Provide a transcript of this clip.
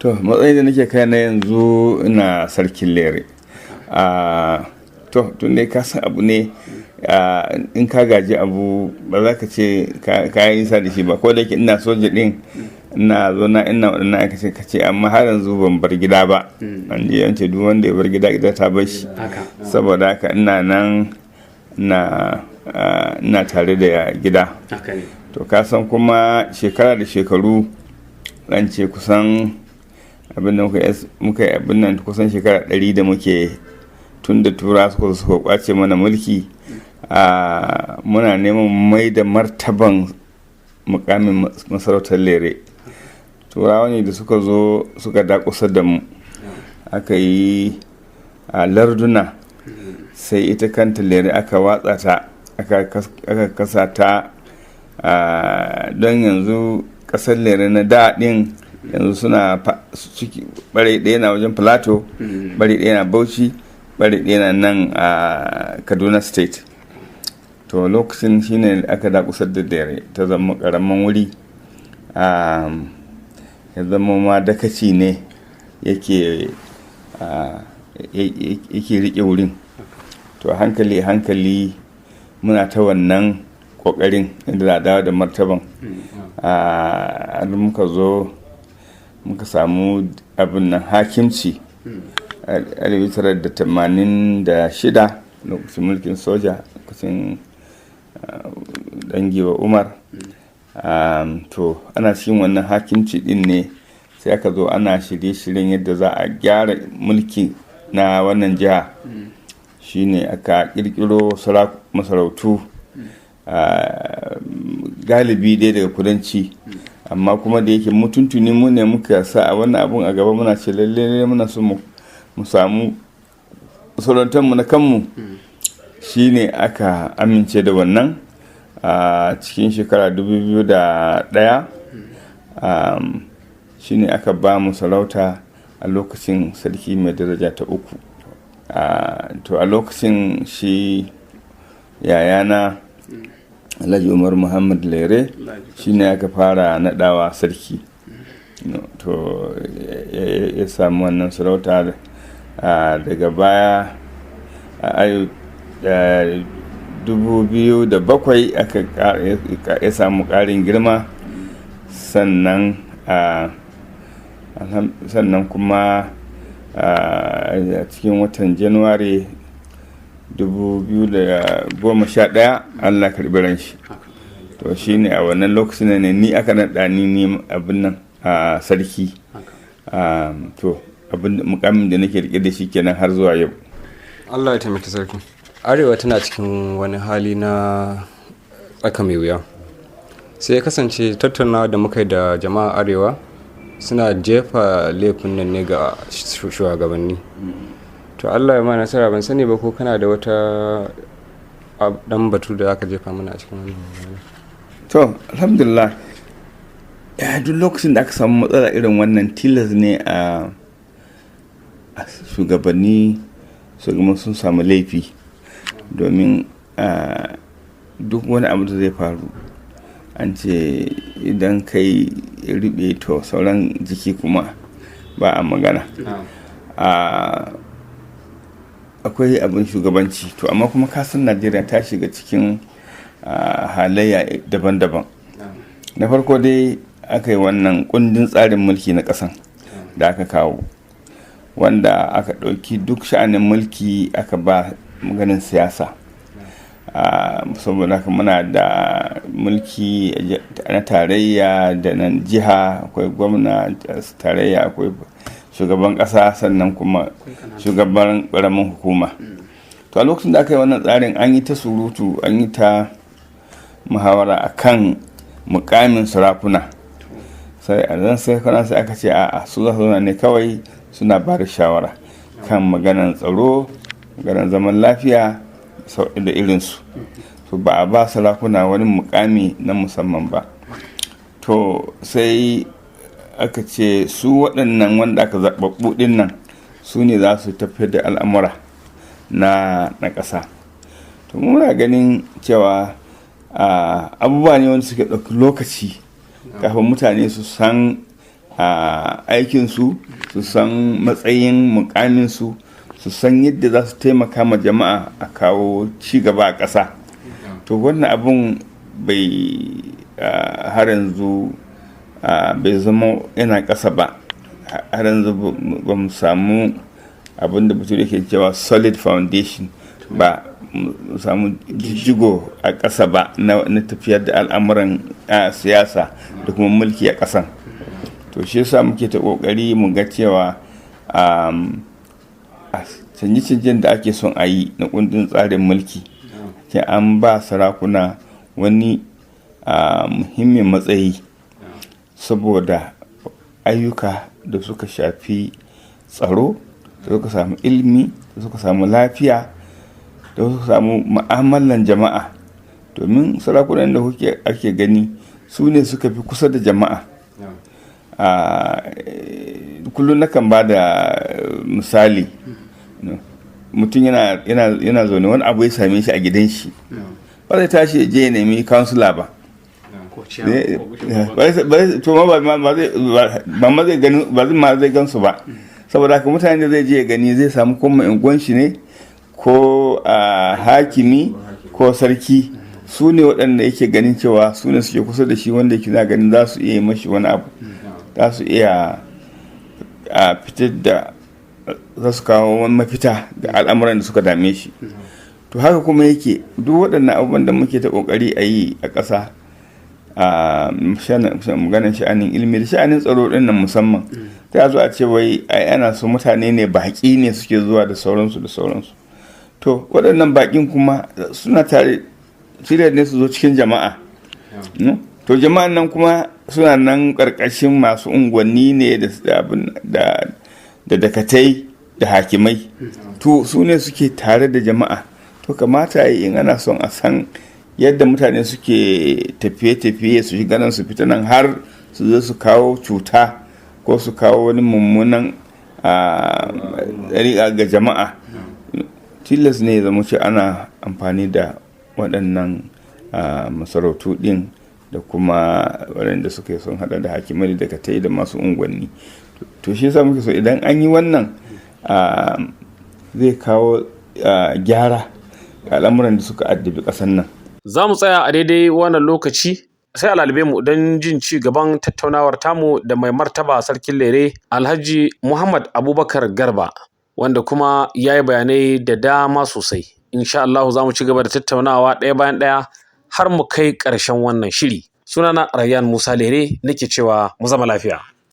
To, matsayin da nake kai na yanzu, ina sarkin Lere. To, tun dai ka san abu ne, in ka gaji abu ba za ka ce ka yi nisa da shi ba. Ko da yake ina soja din, ina zo na ina waɗannan aikace kace, amma har yanzu ban bar gida ba. An je an ce duk wanda ya bar gida, gida ta bar shi. Saboda haka ina nan ina tare da gida. To, ka san kuma shekara da shekaru, zan ce kusan abin da muka yi abin nan, kusan shekara 100 da muke tun da Turawa suka kwace mana mulki, muna neman mai da martaban mukamin masarautar Lere. Turawa ne da suka zo suka dakusar da mu, aka yi a larduna, sai ita kanta Lere aka watsa ta, aka kasa ta. Don yanzu kasar Lere na daɗin yanzu suna ciki, ɓare ɗaya na wajen Plateau, ɓare ɗaya na Bauchi, ɓare ɗaya na nan a Kaduna State. To, lokacin shine aka dakusar da Lere ta zama ƙaramin wuri, ya zama ma dakaci ne yake rike wurin. To, hankali hankali muna ta wannan kokarin inda za a dawo da martaban, har muka zo muka samu abin nan, hakimci, 1986, lokacin mulkin soja, lokacin Dangiwa Umar. To, ana cikin wannan hakimci din ne sai aka zo ana shirye-shiryen yadda za a gyara mulki na wannan jiha. Shine aka kirkiro masarautu, galibi dai daga kudanci. Amma kuma da yake mutuntuni mu ne muka sa a wannan abun a gaba, muna ce lalle muna so mu samu mu na kanmu, shine aka amince da wannan a cikin shekara 2001. Shine aka ba mu sarauta a lokacin sarki mai daraja ta uku. To, a lokacin shi yayana Alhaji Umar Muhammad Lere shine aka fara nadawa sarki. To, ya samu wannan sarauta. Daga baya a 2007 aka ya samu ƙarin girma. Sannan kuma a cikin watan Januwari 2011 Allah karɓi ran shi. To, shine a wannan lokacin ne ni aka naɗa ni abin nan a sarki. To, abin mukamin da nake rike da shi kenan har zuwa yau. Allah ya taimaki sarki. Arewa tana cikin wani hali na tsaka mai wuya, sai ya kasance tattaunawa da muka yi da jama'a Arewa suna jefa laifin nan ne ga shugabanni. To, Allah ya ma nasara. Ban sani ba ko kana da wata dan batu da aka jefa mana a cikin wannan. To, alhamdulillah. Ya duk lokacin da aka samu matsala irin wannan, tilas ne a shugabanni su gama sun samu laifi, domin duk wani abu da zai faru, an ce idan kai rube, to sauran jiki kuma ba a magana. Akwai abin shugabanci. To, amma kuma kasan Najeriya ta shiga cikin halayya daban-daban. Na farko dai aka yi wannan kundin tsarin mulki na ƙasan da aka kawo, wanda aka ɗauki duk sha'anin mulki aka ba maganin siyasa. Saboda haka muna da mulki na tarayya da na jiha, akwai gwamna tarayya, akwai shugaban ƙasa, sannan kuma shugaban ƙaramin hukuma. To, a lokacin da aka yi wannan tsarin, an yi ta surutu, an yi ta muhawara a kan mukamin sarakuna. Sai a zan sai kana sai aka ce a'a, su za su zauna ne kawai suna ba da shawara kan maganan tsaro, maganan zaman lafiya da irinsu. To, ba a ba sarakuna wani mukami na musamman ba. To, sai aka ce su waɗannan wanda aka zaɓaɓɓu ɗin nan su ne za su tafiyar da al'amura na ƙasa. To, muna ganin cewa abubuwa ne wanda suke ɗauki lokaci kafin mutane su san aikinsu, su san matsayin mukaminsu, su san yadda za su taimaka ma jama'a a kawo ci gaba a ƙasa. To wannan abun bai har yanzu bai zama yana ƙasa ba. Har yanzu ba mu samu abin da bature ke cewa solid foundation ba, mu samu jigo a ƙasa ba na tafiyar da al'amuran siyasa da kuma mulki a ƙasan. To shi yasa muke ta ƙoƙari mu ga cewa a canje-canjen da ake son a yi na kundin tsarin mulki, ce an ba sarakuna wani muhimmin matsayi saboda ayyuka da suka shafi tsaro, da suka samu ilimi, da suka samu lafiya, da suka samu ma'amalan jama'a, domin sarakunan da kuke ake gani su ne suka fi kusa da jama'a. Kullum nakan ba da misali, mutum yana zaune, wani abu ya same shi a gidan shi, ba zai tashi ya je ya nemi kansula ba, to ba zai ma zai gansu ba. Saboda haka mutane da zai je ya gani, zai samu ko mai unguwan shi ne, ko hakimi, ko sarki. Su ne waɗanda yake ganin cewa su ne suke kusa da shi, wanda yake ganin za su iya mashi wani abu, za su iya fitar da za su kawo wani mafita ga al'amuran da suka dame shi. To haka kuma yake duk waɗannan abubuwan da muke ta ƙoƙari a yi a ƙasa, a maganar sha'anin ilimi da sha'anin tsaro ɗin nan musamman, ta zo a ce wai ai ana so mutane ne baƙi ne suke zuwa da sauransu da sauransu. To waɗannan baƙin kuma suna tare shirya ne su zo cikin jama'a. To jama'an nan kuma suna nan ƙarƙashin masu unguwanni ne da dakatai da hakimai. To su ne suke tare da jama'a. To kamata yi in ana son a san yadda mutane suke tafiye-tafiye, su shiga nan su fita nan, har su zo su kawo cuta ko su kawo wani mummunan ɗariƙa ga jama'a, tilas ne ya zama ce ana amfani da waɗannan masarautu ɗin da kuma waɗanda suka sun haɗa da hakimai da dakatai da masu unguwanni. To shi yasa muke so idan an yi wannan, zai kawo gyara ga al'amuran da suka addabi ƙasar nan. Za mu tsaya a daidai wannan lokaci, sai a lalube mu don jin ci gaban tattaunawar tamu da mai martaba Sarkin Lere, Alhaji Muhammad Abubakar Garba, wanda kuma ya yi bayanai da dama sosai. Insha Allah za mu ci gaba da tattaunawa ɗaya bayan ɗaya har mu kai ƙarshen wannan shiri. Sunana Rayyan Musa Lere nake cewa mu zama lafiya.